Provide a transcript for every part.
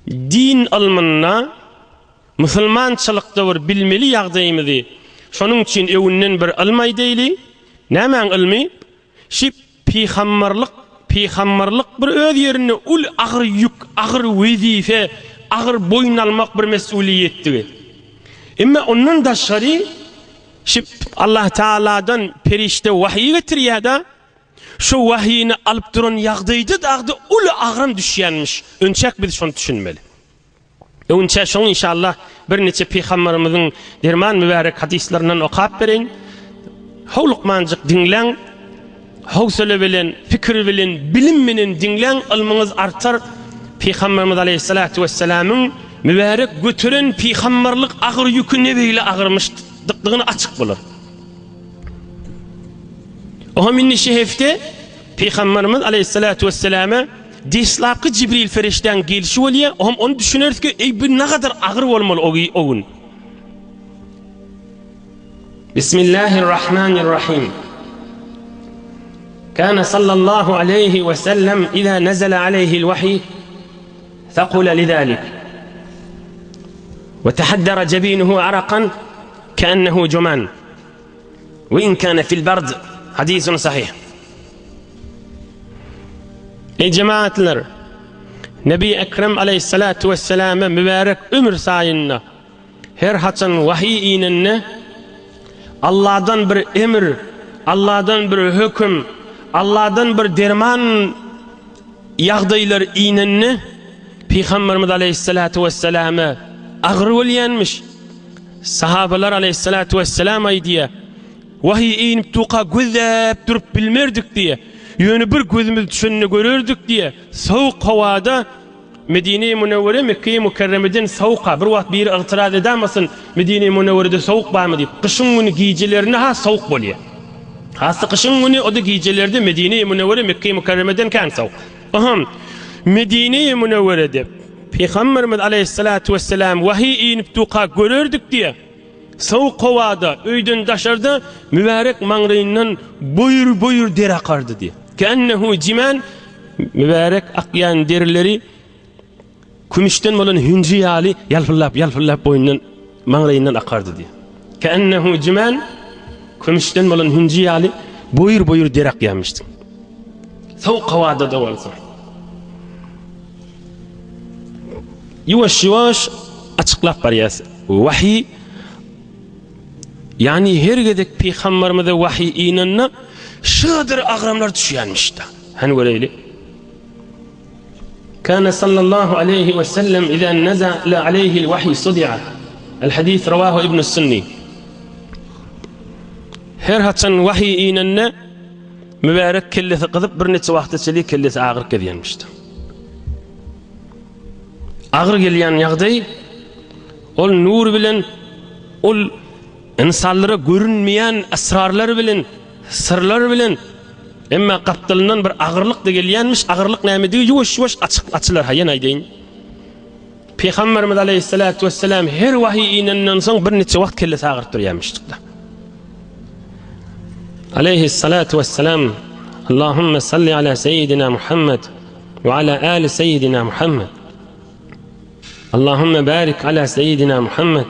Din ylmynda, musulmançylykda bir bilmeli ýagdaýymyzy, şonuň üçin öňünden bir ylm aýdaýly. Nämäň ylmy? Şi pygamberlik, pygamberlik bir öz ýerinde uly agyr ýük, agyr wezipe, agyr boýun almak bir mesuliýetdigi. Emma ondan daşgary şi Allah Taaladan perişde wahyý getirýär-de, Şu wahyny alyp duran ýagdaýda dagda uly agram düşýänmiş. Önçäk biz şony düşünmeli. Öňçä şoň inşallah birniçe pygamberimiziň derman mübärek hadyslaryndan okap bereýin. Howlukmanjyk diňläň. Howsala bilen, pikir bilen, bilim bilen diňläň, ylmyňyz artar. Pygamberimiz aleýhissalatu wessalamyň mübärek göteren pygamberlik agyr ýüki ne beýle agyrmyşdykdygyny açyk bolar. Oňa indi şu hepde Pygamberimiz aleýhissalatu wesselama deslapky Jibril perişdäň gelşi bolýar, oňam ony düşüneris ki, eý bu nagadar agyr bolmaly o, o gün. Bismillahirrahmanirrahim. Kana sallallahu aleyhi ve sellem iza nazala aleyhi'l vahiy thaqula lidalik. Ve tahaddara cebinuhu arakan keennehu cuman. We in kana fil bard hadisun sahih. Ey cemaatlar, Nebi Ekrem aleyhissalatu vesselama mübarek ömür saýynda her haçan wahiy inende Allahdan bir emir, Allahdan bir höküm, Allahdan bir derman ýagdaýlar inende Pygamberimiz aleyhissalatu vesselama agyr bolýanmyş. Sahabalar aleýhissalatu wesselam aýdýar, Wahyý inip durka gözläp durup bilmerdik diýýär. Ýöne bir gözümiz düşenini görerdik diýýär. Sowuk howada Medine-i Münewwere Mekge-i Mükerremeden sowuk-a. Bir wagt biri ygtyraz edämasyn, Medine-i Münewwerede sowuk barmy diýip. Gyşyň güni gijelerine has sowuk bolýar. Has-da gyşyň güni o-da gijelerde Medine-i Münewwere Mekge-i Mükerremeden kän sowuk. Oňam Medine-i Münewwerede Pygamberimiz aleýhissalatu wesselam wahyý inip durka görerdik diýýär. Sowuk howada, öýden daşarda mübärek maňraýyndan boýur-boýur der akardy diýýär. Ke'ennehu jiman mübärek akýan derleri kümüşden bolan hünji ýaly ýalpyldap, ýalpyldap boýundan, maňraýyndan akardy diýýär. Ke'ennehu jiman kümüşden bolan hünji ýaly boýur-boýur der akýarmyşdy. Sowuk howada-da bolsa. Ýuwaş-ýuwaş açyklap barýas. Wahyý, ýagny her gezek pygamberimize wahyý inende şygadyr agramlar düşýänmiş-de. Hany göreýli. Kana sallallahu aleýhi we sellem iza nazala aleýhi'l wahyý sudi'a. El hadis rawahu Ibn Sunni. Her haçan wahyý inende mübärek kellesi gyzyp birniçe wagta çenli kellesi agyryp gezýänmiş-de. Agyr gelýän ýagdaý ol nur bilen ol ynsanlara görünmeýän esrarlar bilen, syrlar bilen emma gapdalyndan bir agyrlyk-da gelýänmiş. Agyrlyk nämedigi ýuwaş-ýuwaş açyk açylar. Ha ýene aýdaýyn. Pygamberimiz aleýhissalatu wesselam her wahyý inenden soň bir niçe wagt kellesi agyryp durýarmyşdyk-da. Aleýhissalatu wesselam Allahümme salli ala seýidina Muhammed we ala ali seýidina Muhammed. Allahümme barik ala seýidina Muhammed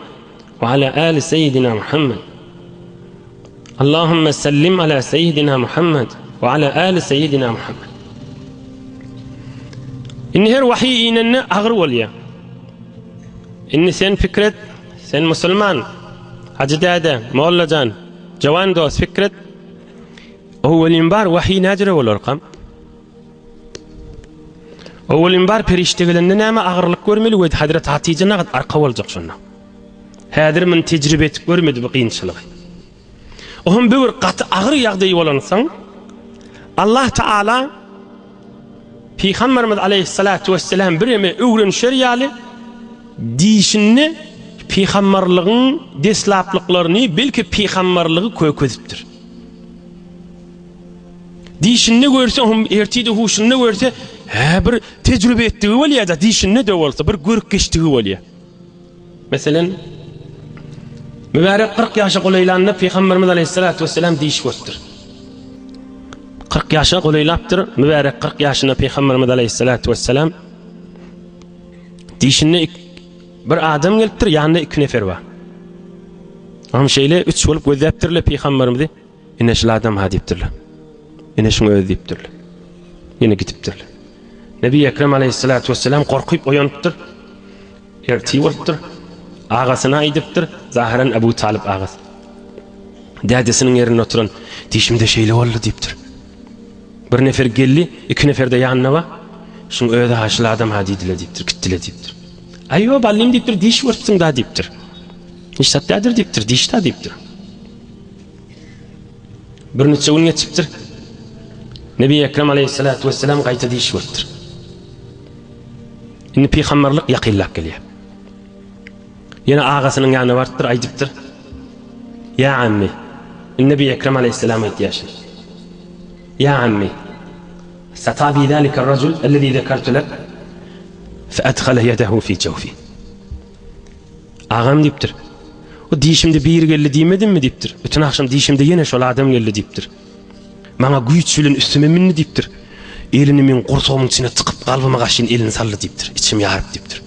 we ala ali seýidina Muhammed. Allahümme sellim ala seýidina Muhammed we ala ali seýidina Muhammed. Indi her wahyý inende agyr bolýar. Indi sen pikir et, sen musulman, hajy däde, mollajan, jawan dost pikir et. Owwelin bar wahyý näjüre bolarkam? Owwelin bar perişde gelende näme agyrlyk görmeli we Hazreti Hatyja nagat arka boljak şonda. Häzir muny tejribe etip görmedi bu kynçylygy. Ohm bu bir gaty agyr ýagdaý bolansoň Allah Taala Pygamberimiz aleyhissalatu vesselam bir eme öwrenişer ýaly dişinde pygamberligiň deslaplyklaryny belki pygamberligi kökezipdir. Dişinde görse, hum ertide huşunda görse, hä bir tejribe etdigi bolýar-da, dişinde de bolsa bir görüp geçdigi bolýar. Meselen, mübärek 40 ýaşa golaýlanda Pygamberimiz aleyhissalatu vesselam diş görüpdir. 40 ýaşa golaýlapdyr, mübärek 40 ýaşynda Pygamberimiz aleyhissalatu vesselam. Dişinde bir adam gelipdir, ýanynda iki nefer bar. Am şeýle üç bolup gözläpdirler pygamberimizi. Ine şul adam ha diýipdirler. Ine şuň özi diýipdirler. Ýene gidipdirler. Nebi Ekrem aleyhissalatu vesselam gorkup oýanypdyr. Ertir bolupdyr. Agasyna aýdypdyr, zahyran Abu Talyp agasy. Dädesiniň ýerinde oturan dişimde şeýle boldy diýipdir. Bir nefer geldi, iki nefer-de ýanynda bar. Şuň özi ha şul adam ha diýdiler diýipdir, gitdiler diýipdir. Aýo ballym diýipdir, diş görüpsiň da diýipdir. Hiç zat dädir diýipdir, diş da diýipdir. Bir niçe gün geçipdir. Nebi Ekrem aleyhissalatu vesselam gaýta diş görüpdir. Indi pygamberlik ýakynlap gelýär. Ýene agasynyň ýanyna barypdyr, aýdypdyr. Ýa ammi, indi Nebi Ekrem aleyhisselam aýtýar şeý. Ýa ammi, sata bi zalika rajul allazi zekertu lek fe adkhala yedehu fi jawfi. Agam diýipdir. O dişimde biri geldi diýmedimmi diýipdir. Bütün akşam dişimde ýene şol adam geldi diýipdir. Maňa güýç bilen üstüme mindi diýipdir. Elini meň gursagymyň içine tykyp galbyma gaşyn elini saldy diýipdir. Içim ýaryp diýipdir.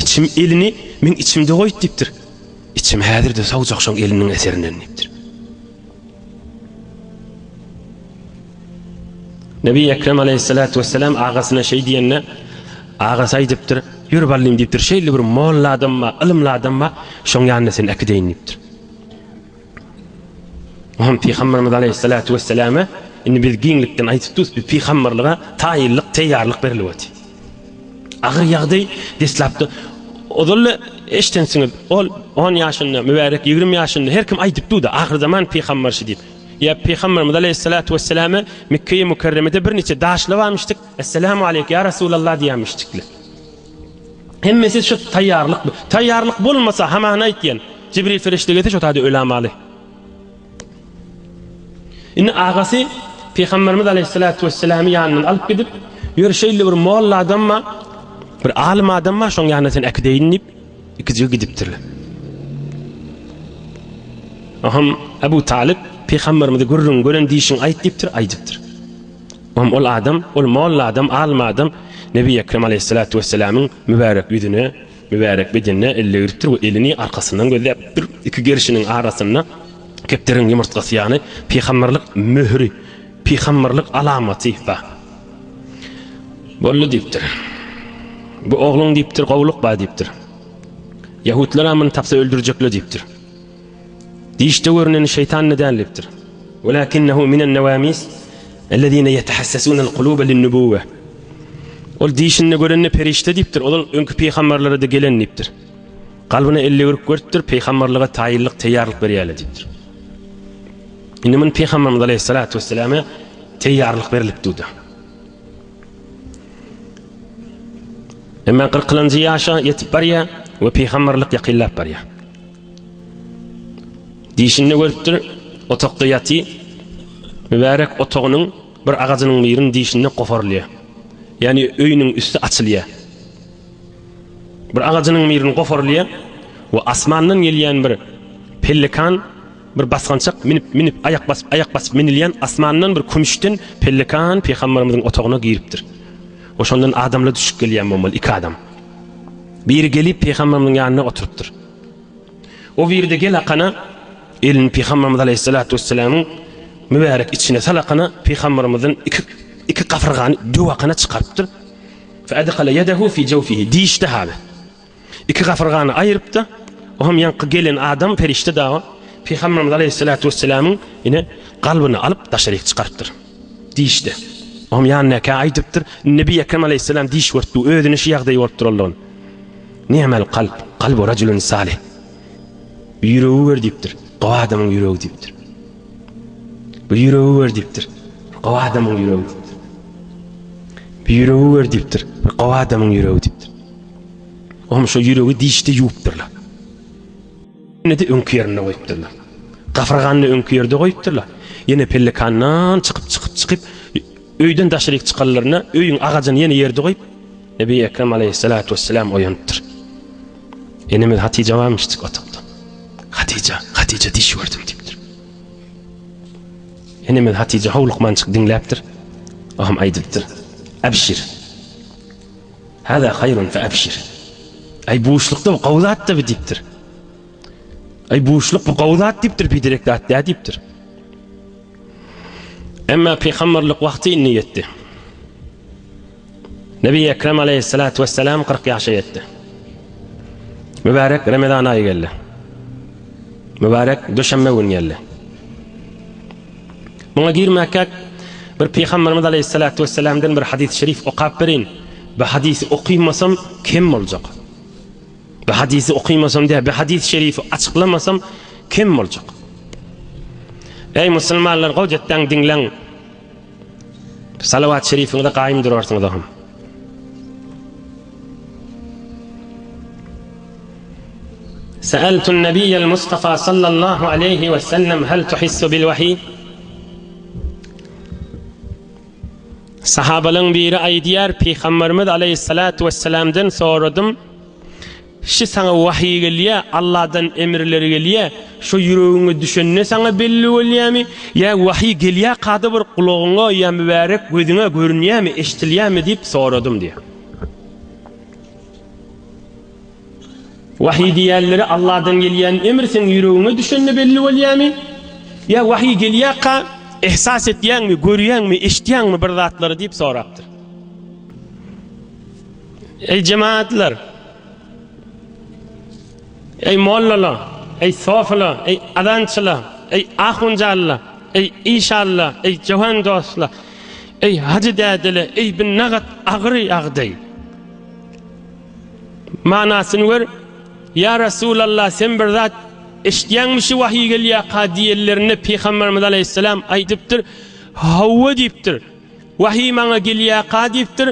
Içim elini meň içimde goýdy diýipdir. Içim häzir-de sowjak şoň eliniň eserinden diýipdir. Nebi Ekrem aleyhissalatu vesselam agasyna şeý diýende, agasy aýdypdyr, Ýör ballym diýipdir, şeýle bir molla adam bar, ylymly adam bar, şoň ýanyna seni äkideýin diýipdir. Oňam Pygamberimiz aleyhissalatu vesselama indi biz giňlikden aýdyp durus, biz pygamberlige taýynlyk, teýýarlyk berilip otyr. Agyr ýagdaý deslapda ozal eşdensiňiz, ol 10 ýaşynda, mübärek 20 ýaşynda her kim aýdyp durdy, ahyr zaman pygamberşi diýip. Ýa Pygamberimiz aleyhissalatu vesselama Mekge-i Mükerremede bir niçe daşly barmyşdyk, Esselamu aleyk ýa Resulallah diýýärmişdikler. Hemmesi şu taýýarlyk. Taýýarlyk bolmasa hamana aýtýan. Jibril perişde gelse şo taýda ölamaly. Indi agasy Pygamberimiz aleyhissalatu vesselamy ýanyndan alyp gidip, ýör şeýle bir molla adam bar, bir alym adam bar, şoň ýanyna sen äkideýin diýip, ikijigi gidipdirler. Aham Abu Talib Pygamberimizi gürrüň gören dişiň aýt diýipdir, aýdypdyr. Ohm ol adam, ol molla adam, alym adam Nebi Ekrem aleyhissalatu vesselamyň mübärek ýüzüne, mübärek bedenine el degiripdir we elini arkasyndan gözläpdir. Iki gerşiniň arasynda kepderiň ýumurtgasy ýaly pygamberlik möhüri, pygamberlik alamaty bar. Boldy diýipdir. Bu ogluň diýipdir, gowulyk bar diýipdir. Ýahudlar muny tapsa öldürjekler diýipdir. Dişde görüneni şeýtan-da däl diýipdir. Welakinnehu minen newamis ellezine ýetehassesunel kuluba linnubuwwe. Ol dişinde görende perişde diýipdir. Ozal öňki pygamberlere-de gelen diýipdir. Kalbyna elle görüp görüpdir, pygamberlige taýynlyk, teýýarlyk berýärler diýipdir. Indi muny pygamberimiz aleyhissalatu vesselama teýýarlyk berilip durdy. Emma kyrkylanjy ýaşa ýetip barýar we pygamberlik ýakynlap barýar. Dişinde görüpdir, otagda ýaty, mübärek otagynyň bir agajynyň biriniň dişinde goparylýar. Ýagny öýüniň üsti açylýar. Bir agajynyň birini goparylýar we asmandan gelýän bir pellikan bir basgançak minip minip aýak basyp aýak basyp minilýän asmandan bir kümüşden pellikan pygamberimiziň otagyna giripdir. We şondan adamlar düşüp gelýän bolmaly, iki adam. Biri gelip pygamberimiziň ýanynda oturypdyr. O biri-de gel akana elini Pygamberimiz aleýhissalatu wesselamyň mübärek içine salakana Pygamberimizden iki iki gafyrgany döw akana çykarypdyr. Fe adkhala yedehu fi jawfihi dişde haly. Iki gafyrgany aýyrypdy. O hem ýaňky gelen adam perişde dagy Pygamberimiz aleýhissalatu wesselamyň ine galbyny alyp daşaryk çykarypdyr. Dişde. O hem ýanyndakä aýdypdyr. Nebi Ekrem aleýhissalam diş görüpdi. Özüne şu ýagdaý bolup duranlygyny. Ni'mel kalp, kalbu rajulun salih. Ýüregi gör diýipdir. Gowy adamyň ýüregi diýipdir. Bu ýüregi gör diýipdir. Gowy adamyň ýüregi diýipdir. Bu ýüregi gör diýipdir. Bir gowy adamyň ýüregi diýipdir. Ohm şo ýüregi dişde ýuwupdyrlar. Ýene-de öňki ýerinde goýupdyrlar. Gafyrganyny öňki ýerde goýupdyrlar. Ýene pellekandan çykyp çykyp çykyp öýden daşaryk çykanlarynda öýüň agajyny ýene ýerde goýup Nebi Ekrem aleýhissalatu wesselam oýanypdyr. Enemiz Hatyja barmyşdyk otagda. Hatyja, Hatyja diş gördüm diýipdir. Enemiz Hatyja howlukmançyk diňläpdir. O hem aýdypdyr. Abşir. Hâzâ haýrun fe ebşir. Aý buşlukda bu gowy zat-da bu diýipdir. Aý buşluk bu gowy zat diýipdir, biderek zat däl diýipdir. Emma pygamberlik wagty indi ýetdi. Nebi Ekrem aleyhissalatu vesselam 40 ýaşa ýetdi. Mübarek Ramazan aýy geldi. Mübarek duşenbe gün geldi. Muňa girmäkäk bir Pygamberimiz aleyhissalatu vesselamdan bir hadys-y şerif okap bereýin. Bu hadysy okymasam kem boljak. Bu hadysy okymasam diýä, bu hadys-y şerifi açyklamasam kem boljak. Eý musulmanlar, gowy etdäň diňläň. Salawat şerifiňize gaýym durarsyňyz ohm. Sa'altu an-nabiyyal Mustafa sallallahu aleýhi we sellem hal tuhissu bil wahiý? Sahabalaryň biri aýdýar, Pygamberimiz aleýhissalatu wessalamdan soradym, Şi saňa wahyý gelýä, Allahdan emirler gelýä, şo ýüregiňe düşende saňa belli bolýamy, ýa wahyý gelýä kada bir gulagyňa ýa mübärek gözüňe görünýämi, eşdilýämi diýip soradym diýýär. Wahyý diýýänleri Allahdan gelýän emr seň ýüregiňe düşende belli bolýamy? Ýa wahyý gelýärka ehsas etýäňmi, görýäňmi, eşitýäňmi bir zatlary diýip sorapdyr. Eý jemaatlar! Eý mollalar! Eý sofylar! Eý azançylar! Eý ahunjalylar! Eý işanlar! Eý jowan dostlar! Eý hajy dädeler! Eý bi nagat agyr ýagdaý! Manasyny gör, Ýa Resulallah, sen bir zat eşidýäňmi şu wahyý gelýärka diýenlerinde Pygamberimiz aleýhissalam aýdypdyr, Hawa diýipdir. Wahyý maňa gelýärka diýipdir.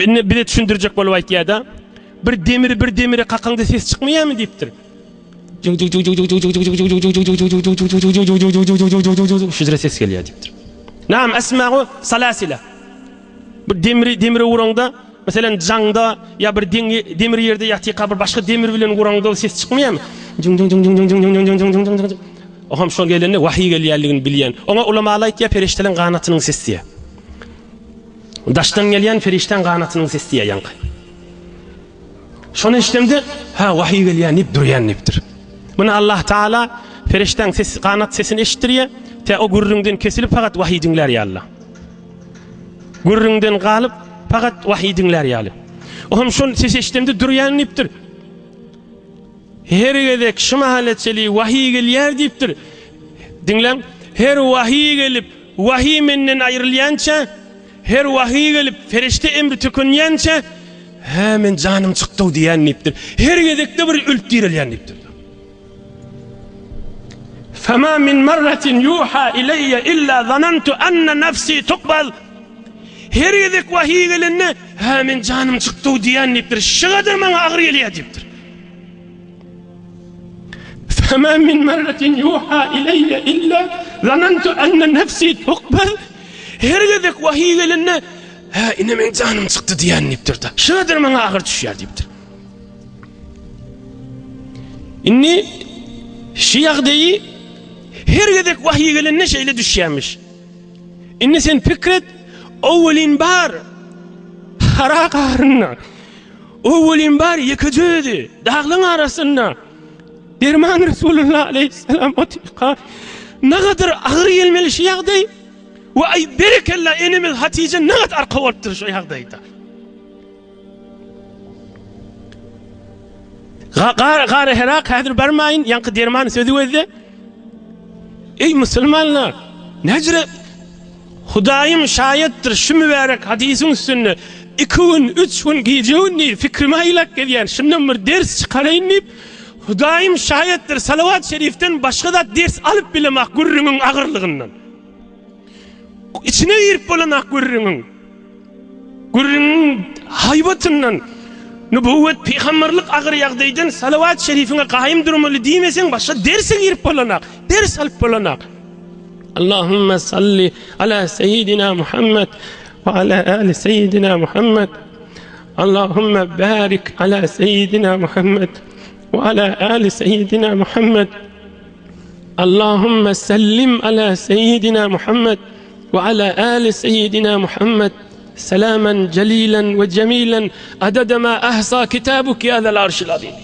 Indi bize düşündirjek bolup aýtýar-da. Bir demiri bir demire kakaňda ses çykmaýarmy diýipdir. Şujra ses gelýär diýipdir. Naam esma'u salasila. Bir demiri demire uraňda, meselem jaňda ýa bir deň demir ýerde ýatyka bir başga demir bilen uraňda ses çykmaýarmy? Jüň jüň jüň jüň jüň jüň jüň jüň jüň jüň jüň. Oňam şol gelende wahyý gelýänligini bilýän. Oňa ulamalar aýtýar, perişdeleň ganatynyň sesi diýýär. Daşdan gelýän perişdäň ganatynyň sesi diýýär ýaňky. Şony eşidemde, hä, wahyý gelýän diýip durýan diýipdir. Muny Allah Taala perişdäň ses, ganat sesini eşitdirýär, tä o gürrüňden kesilip fakat wahyý diňlär ýaly. Gürrüňden galyp, fakat wahyý diňlär ýaly. O hem şol sesi eşidemde durýan diýipdir. Her gezek şu mahala çeli wahyý gelýär diýipdir. Diňläň, her wahyý gelip, wahyý menden aýrylýança, her wahyý gelip, perişde emri tükünýänçä, hä men janym çykdy-ow diýýän diýipdir. Her gezekde bir ölüp direlýän diýipdir. Fema min marratin yuha ileýe illa zanantu anna nafsi tuqbal. Her gezek wahyý gelende, hä men janym çykdy-ow diýýän diýipdir. Şygadyr maňa agyr gelýär diýipdir. Fema min marratin yuha ileýe illa zanantu anna nafsi tuqbal. Her gezek wahyý gelende, hä ine meň janym çykdy diýýän diýipdir-de. Şygadyr maňa agyr düşýär diýipdir. Indi şu ýagdaýy her gezek wahyý gelende şeýle düşýärmiş. Indi sen pikir et, o welin bar Hara garynda. O welin bar ýekeje özi daglaň arasynda. Derman Resulullah aleyhisselam otyka. Nagadyr agyr gelmeli şu ýagdaý. We aý berekella enemiz Hatije nagat arka bolupdyr şu ýagdaýda. Gara Herak häzir barmaýyn, ýaňky derman sözi gözde. Eý musulmanlar, näjire Hudaýym şaýatdyr şu mübärek hadysyň üstünde iki gün, üç gün, gije gündiz fikrime aýlap gelýän, şundan bir ders çykaraýyn diýip, Hudaýym şaýatdyr salawat şerifden başga zat ders alyp bilemak gürrüňiň agyrlygyndan. Içine girip bolanak gürrüňiň. Gürrüňiň haýbatyndan, nübüwwet, pygamberlik agyr ýagdaýdan salawat şerifiňe gaýym durmaly diýmeseň başga derse girip bolanak, ders alyp bolanak. Allahümme salli ala seýidina Muhammed we ala ali seýidina Muhammed. Allahümme barik ala seýidina Muhammed we ala ali seýidina Muhammed. Allahümme sellim ala seýidina Muhammed. We ala ali seýidina Muhammed. Selamen jelilen we jemilen adada ma ahsa kitabuk ya zal arşil azim.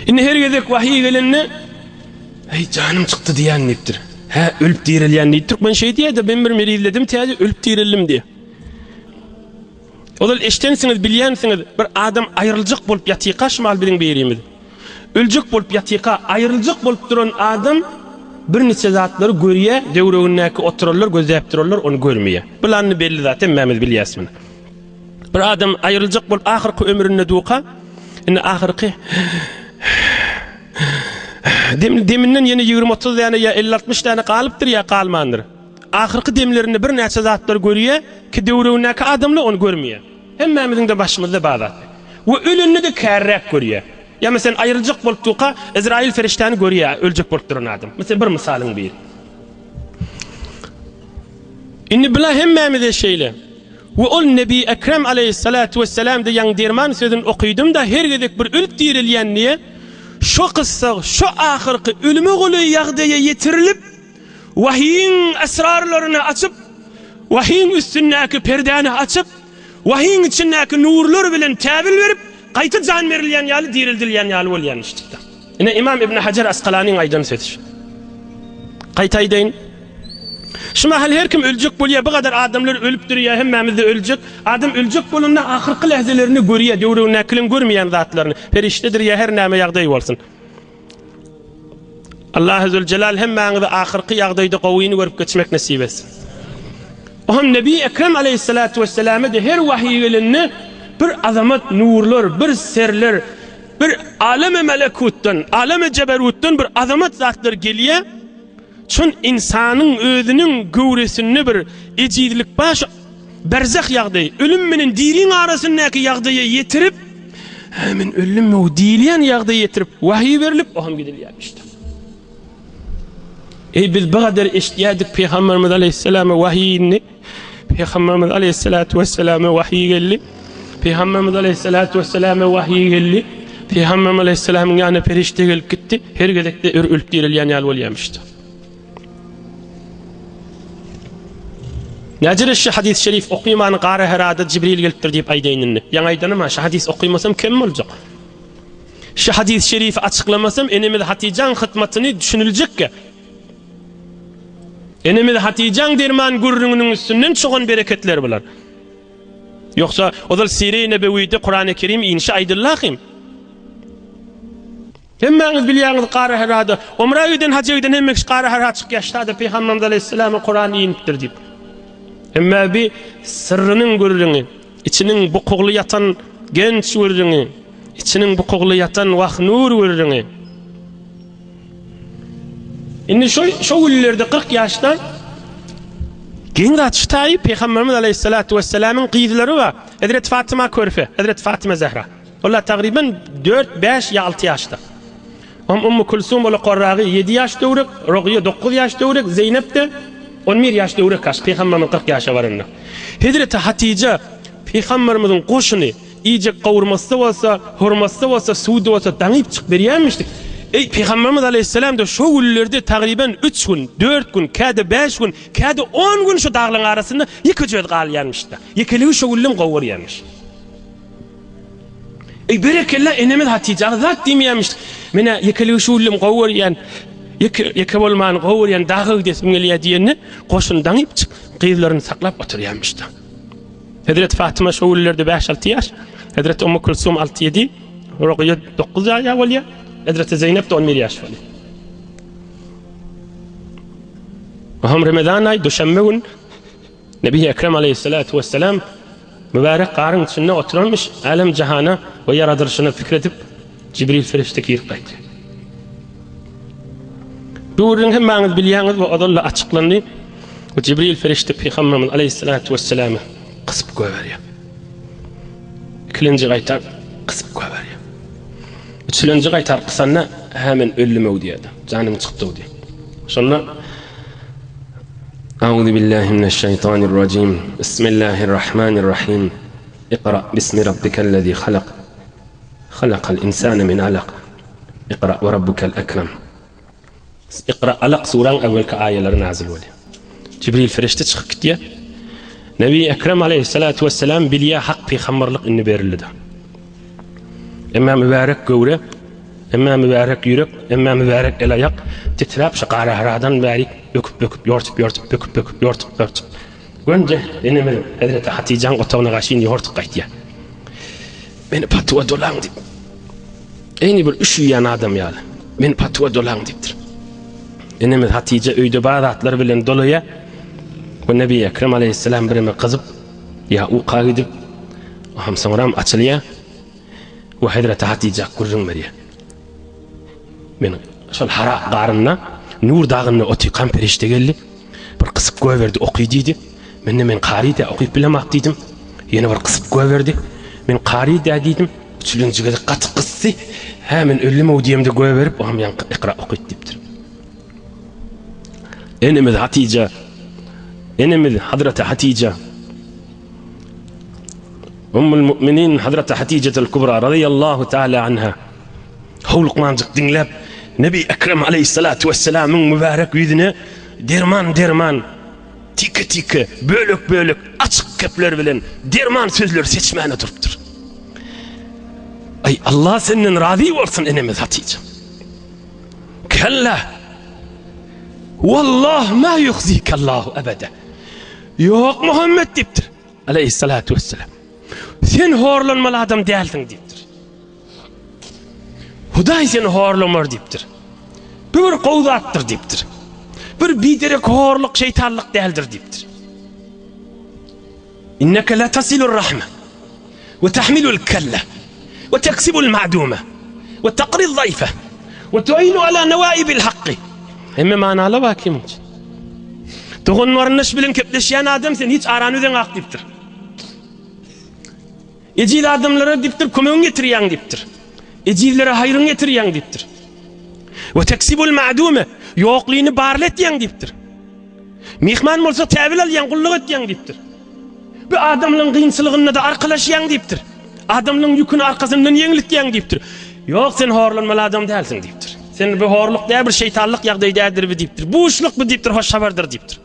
Indi her gezek wahiý gelende Eý janym çykdy diýýän diýipdir. Hä ölüp direlýän diýip türkmen şeý diýýär-de men bir merizledim täze ölüp direldim diýýär. Ozal eşdensiňiz bilýänsiňiz bir adam aýryljak bolup ýatyka şumal biziň birimiz. Öljek bolup ýatyka, aýryljak bolup duran adam birniçe zatlary görýär, döwregindäki oturanlar, gözläp duranlar ony görmeýär. Bul-anny belli zat, hemmämiz bilýäs muny. Bir adam aýryljak bolup ahyrky ömründe duka, indi ahyrky dem, deminden ýene 20-30 däne ýa 50-60 däne galypdyr ýa galmandyr. Ahyrky demlerinde birnäçe zatlary görýär, ki döwregindäki adamlar ony görmeýär. Hemmämiziň-de başymyzda bar zat. We ölende-de kärräk görýär. Ýa meselem aýryljak bolup durka, Ezraýyl perişdäni görýär, öljek bolup duran adam. Meselem bir mysalyň biri. Indi bula hemmämize şeýle. We ol Nebi Ekrem aleýhissalatu wessalam-da ýaňy derman sözüni okydym-da her gezek bir ölüp direlýän diýe, şo kyssag, şo ahyrky ölüme golaý ýagdaýa ýetirilip, Wahyýyň esrarlaryny açyp, wahyýyň üstündäki perdäni açyp, wahyýyň içindäki nurlar bilen täbil berip, gaýta jan berilýän ýaly, dirildilýän ýaly bolýarmyşdyk-da. Ine, Ymam Ibn Hajar Askalanyň aýdan sözi şu. Gaýta aýdaýyn. Şu mahal her kim öljek bolýar, bu gadar adamlar ölüp durýar, hemmämiz-de öljek. Adam öljek bolanda ahyrky lähzelerini görýär, döwregindäkileriň görmeýän zatlaryny. Perişdedir ýa her näme ýagdaý bolsun. Allahy Züljelal hemmäňize ahyrky ýagdaýda gowyny görüp geçmek nesip etsin. Ohm Nebi Ekrem aleýhissalatu wesselame-de her wahyý gelende bir azamat nurlar, bir serler, bir aleme melekutdan, aleme jeberutdan bir azamat zatlar gelýär. Çün ynsanyň özüniň göwresinde bir ejizlik bar, şu berzah ýagdaýy, ölüm menen diriň arasyndaky ýagdaýa ýetirip, Hä, men öldüm-ow diýilýän ýagdaýa ýetirip, wahyý berlip, o hem gidilýärmişdir. Eý, biz bu gadar eşidýärdik Pygamberimiz aleýhissalama wahyý indi. Pygamberimiz aleýhissalatu wesselama wahyý geldi. Pygamberimiz aleýhissalatu wesselama wahyý geldi. Pygamberimiz aleýhissalamyň ýanyna perişde gelip gitdi. Her gezekde ör ölüp direlýän ýaly bolýarmyşdy. Näjere şu hadys şerif okymany gara herada Jibril gelipdir diýip aýdaýyn indi. Ýaňy aýdanym ha, şu hadys okymasam kem boljak. Şu hadys şerifi açyklamasam enemiz Hatyjaň hytmatyny düşüniljekkä. Enemiz Hatyjaň derman gürrüňiniň üstünden çogan bereketler bular. Ýogsa ozal Sire-i Nebewide Kurany Kerim inişi aýdyldy-ahym. Hemmäňiz bilýäňiz Gara Herada Omra giden haja giden hemme kişi Gara Hera çykýar ştada Pygamberimiz Aleýhissalama Kuran inipdir diýip. Hemme bi syrrynyň gürrüňi, içiniň bukugly ýatan genç gürrüňi, içiniň bukugly ýatan wah nur gürrüňi. Indi şo şo günlerde 40 ýaşda geň zat şu taýy Pygamberimiz Aleýhissalatu Wesselamyň gyzlary bar. Hezreti Fatyma körpe, Hezreti Fatyma Zehra. Olar tagryban dört, bäş ýa alty ýaşda. Ohm Ummu Kulsum ola korragy ýedi ýaş döwrek, Rogyýa dokuz ýaş döwrek, Zeýnep-de on bir ýaş döwrek kaş, Pygamberimiz 40 ýaşa baranda. Hezreti Hatyja Pygamberimiziň goşuny iýjek gowurmasy-da bolsa, hurmasy-da bolsa, suwy-da bolsa daňyp çykyp berýärmişdik. Eý, Pygamberimiz aleýhissalam-da şo günlerde tagryban üç gün, dört gün, käde bäş gün, käde on gün şo daglaryň arasynda ýekeje özi galýarmyş-da. Ýekeligi şo günlem gowy görýärmiş. Eý berekella enemiz Hatyja zat diýmeýärmiş. Menä ýekeligi şuwlym gowy görýän. Ýeke ýeke bolmany gowy görýän daga gidesim gelýär diýende goşuny daňyp çyk gyzlaryny saklap oturýarmyşda. Hezreti Fatyma şo günlerde 5-6 ýaş, Hezreti Ummu Kulsum 6-7, Rugyýa 9 ýaş bolýar, Hezreti Zeýnep de 11 ýaş bolýar. Ohm Ramazan aý duşenbe gün Nebi Ekrem aleýhissalatu wesselam mübärek garyň içinde oturanmyş, älem-jahana we ýaradylyşyna pikir edip, Jibril perişde girip gaýtdy. Bu gürrüň hemmäňiz bilýäňiz we ozal-da açyklandy. We Jibril perişde Pygamberimiz aleýhissalatu wesselamy gysyp goýberýär. Ikilenji gaýtar gysyp goýberýär. Üçülenji gaýtar gysanda, hä men öldüm-ow diýýär-de, janym çykdy-ow diýýär. Şonda Auzu billahi mineşşeýtanirrajim. Bismillahirrahmanirrahim. Ikra bismi rabbikellezî halak. Halakal insane min alak. Ikra we rabbukel ekrem. Ikra Alak suraň äwelki aýalary nazil bolýar. Jibril ferişte çykyp gitýär. Nebi Ekrem aleyhissalatu vesselam bilýär hak pygamberlik indi berildi. Emma mübärek göwre, emma mübärek ýürek, emma mübärek el-aýak titräp şu garaharadan bäri böküp-böküp, ýortup-ýortup, böküp-böküp, ýortup-ýortup. Gönje enemiz Hezreti Hatyjaň otagyna gaşyn ýortup gaýtýar. Meni patuwa dolaň diýip. Eýni bir üşüýän adam ýaly. Meni patuwa dolaň diýipdir. Enemiz Hatyja öýde bar zatlar bilen dolaýar. We Nebi Ekrem aleýhissalam bireme gyzyp ýa uka gidip, Aham soňram açylýar we Hezreti Hatyja gürrüň berýär. Men şol Hara garynda Nur dagynda otyrkam perişde geldi. Bir gysyp goýberdi, oky diýdi. Mende men kary dä, okyp bilemok diýdim. Ýene bir gysyp goýberdi. Men kary dä diýdim. Üçülenji gezek gaty gysdy. Hä, men öldüm-ow diýemde goýberip, oňam ýaňky ikra okyt diýipdir. Enemiz Hatyja, enemiz Hazreti Hatyja, Ummul Mu'minin Hazreti Hatijetel Kubra radiyallahu taala anha howlukmanjyk diňläp Nebi Ekrem aleyhissalatu vesselamyň mübärek ýüzüne derman derman tike tike bölek bölek açyk gepler bilen derman sözleri seçmäne durupdyr. Aý Allah senden razy bolsun enemiz Hatije. Kella Wallah ma yuhzikallahu ebede. Ýok Muhammed diýipdir. Aleýhissalatu wesselam. Sen horlanmaly adam dälsiň diýipdir. Hudaý seni horlamar diýipdir. Bu bir gowy zatdyr diýipdir. Bir biderek horluk, şeýtanlyk däldir diýipdir. Inneke la tasilur rahme we tahmilul kelle we teksibul ma'dume we taqri zayfe we tu'inu ala nawaibil hakki. Hemme manaly bar kimin üçin. Dogan garyndaş bilen kepleşýän adam sen hiç arany üzeňak diýipdir. Ejiz adamlara diýipdir kömegiňi ýetirýäň diýipdir. Ejizlere haýryňy ýetirýäň diýipdir. We teksibul ma'dume ýoklyny barly etýäň diýipdir. Myhman bolsa täwil alýaň, gulluk etýäň diýipdir. Bu adamlaryň kynçylygynda-da arkalaşýaň diýipdir. Adamlaryň ýüküni arkasyndan ýeňletýäň diýipdir. Ýok, sen horlanmaly adam dälsiň diýipdir. Sen bu horluk däl, bir şeýtanlyk ýagdaý däldir bu diýipdir. Buşluk bu diýipdir, hoş habardyr diýipdir.